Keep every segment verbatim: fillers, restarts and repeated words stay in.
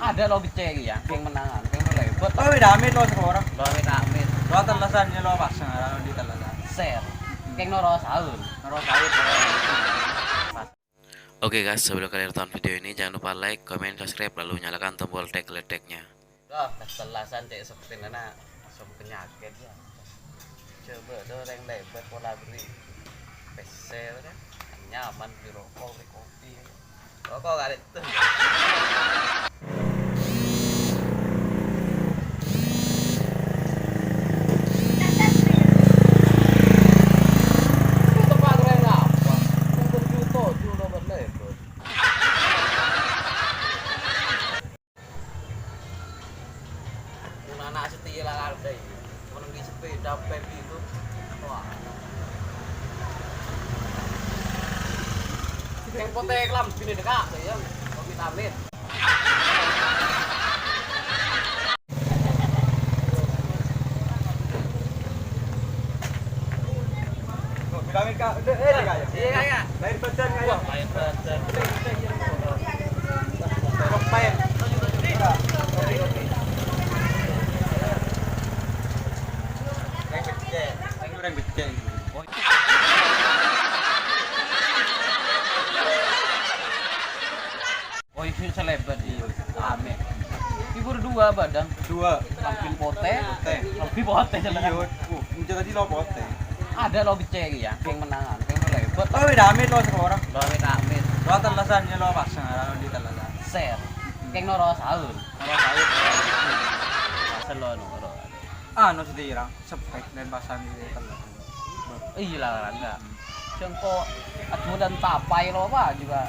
Ada lo becek ya, yang menangan, yang lebet. Lo beda amit lo sekolah. Lo amit-amit. Lo tellasan ya lo pasang, lo di tellasan. Ser. Yang noro saun. Noro saun. Oke guys, sebelum kalian tonton video ini, jangan lupa like, comment, subscribe, lalu nyalakan tombol tek-leteknya. Wah, pas tellasan cek sepin ana langsung penyakit ya. Coba tuh yang lebet pola beri pecel kan. Nyaman beli rokok, beli kopi. Rokok kali itu. Tempat keren apa? Untuk juta, juta buat lebet. Mun ana' setia la kaldai. Mun di sepeda pem itu. Wah. Yang pote kelambine deka' ya. Kopi tamit. Kok bilang, Kak? Udah, eh, Kak, ya? Iya, Kak, ya. Lahir badan, Kak, ya? Lahir badan. Pemain. Yang becek. Yang orang becek. Oh. Oh, isi selebat, iya. Rame. Ibu dua badan. Dua. Lebih pote. Pote. Lebih pote, jelas. Iya. Uh, ini tadi lo pote. Ada lo becek ya, yang menangan, yang lebet. Lo beda amit lo sekolah. Lo amit-amit. Lo tellasan ya, lo pasang, lo di tellasan. Ser. Yang noro saun. Noro saun. Pasal lo noro. Anu, sedih, sepek dan pasang di tellasan. Iya lah, Rangga. Sengko ajunan tapai lo apa juga.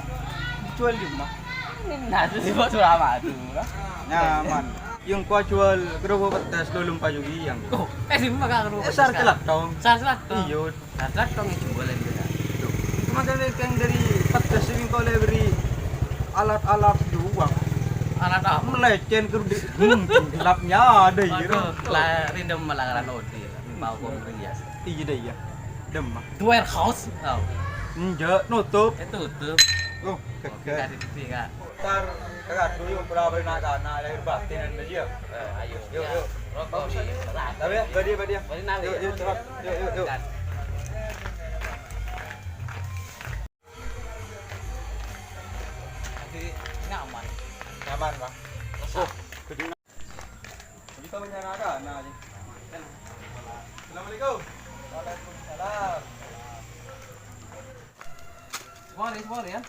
Jual di rumah. Ini nasi buat Suramadu, lah. Nyaman. Yang kau jual kerupuk pedas lo lupa juga yang. Oh, eh, di rumah kan kerupuk pedas, kan? Sar celak dong. Sar celak dong. Iya. Sar celak dong yang jualan juga. Tuh. Cuma kan yang dari pedas ini kau le beri alat-alat doang. Alat apa? Melecen kerudung. Hmm, gelapnya ada, iya. Waduh, lah, rindem malah ngaran Odi, lah. Mau kong rias. Iya deh, iya. Demak. The warehouse. Oh. Enggak, nutup. Eh, tutup. Oh, oke, gagal. Kasih TV, Kak. Ntar, Kak, dulu berapa nak-nak lahir batin dan dia. Eh, ayo. Yuk, yuk. Rokok di. Tapi ya, badi, badi ya. Badi nanti. Yuk, yuk, cepat. Yuk, yuk, yuk. Kan. Jadi nyaman. Nyaman, Pak. Resah. Oh, jadi kita menyerahkan, nah, ini. Assalamualaikum. Waalaikumsalam. Semua nih, semua nih ya.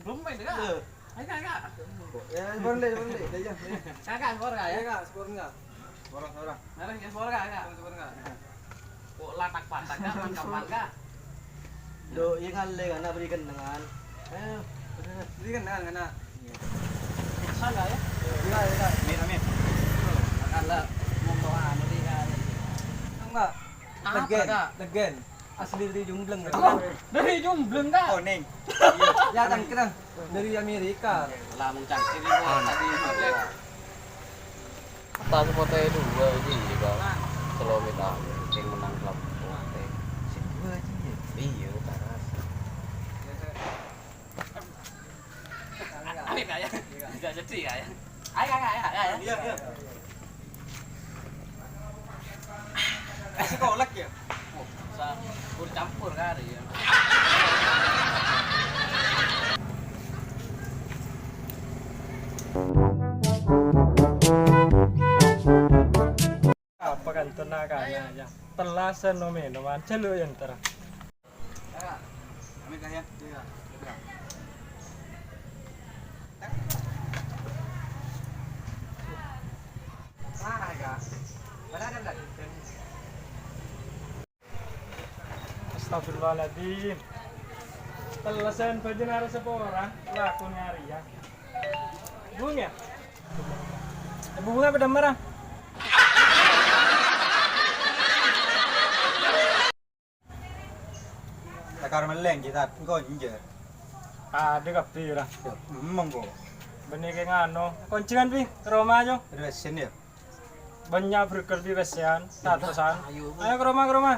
Belum main, Kak. Iya. Ayo, Kak, Kak. Ya, sepuluh menit, sepuluh menit. Dah, ya. Kakak, skor, Kak, ya? Iya, Kak, skor, Kak. Skor, skor. Mari, ya, skor, Kak, Kak. Skor, skor, Kak. Kok latak-patak, Kak, man kapan, Kak? Duh, iya kali, Kak, nak beri kenangan. Ayo, bener. Beri kenangan, Kak. Iya. Salah, ya? Iya, iya, Kak. Amin, amin. Makan lah, mau bawa anu, nih, Kak. Enggak. Apa, Kak? Legen, legen. Asli dari Jumbleng. Oh, dari Jumbleng, Kak? Oh, Neng. Iya. Ya, cangkir, ah. Dari Amerika. Lah, mau cangkir ini, Bos. Tadi. Tas pote dua aja, Bang. Kalau kita yang menang klub pote. Si dua aja, ya? Iya, panas. Ayo, Kak, ya. Bisa jadi, Kak, ya. Ayo, Kak, ayo, ayo, ayo. Iya, iya. Kasih kolek ya? Oh, bisa campur-campur, Kak, ya. Apa kan tuh nak, Kak, ya? Tellasan no minuman, celu ya ntar. Kak, pamit, Kak, ya. Iya. Mana, Kak? Mana ada, Kak? Astagfirullahaladzim. Tellasan baju nara sepora, laku nyari ya. Bunga. Bunga pada marah. Takar meleng kita, engko njer. Ada kabeh lah. Emang kok. Bener kayak ngano. Koncingan pi, ke rumah aja. Ada mesin ya? Banyak burger pi pesean, tatosan. Ayo, Bu. Ayo ke rumah, ke rumah.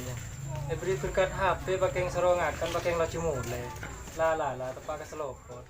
iyâ. Èberri' berkat H P, pakèng soro ngakan, pakèng laju molè. La, la, la, teppa' ka salopot.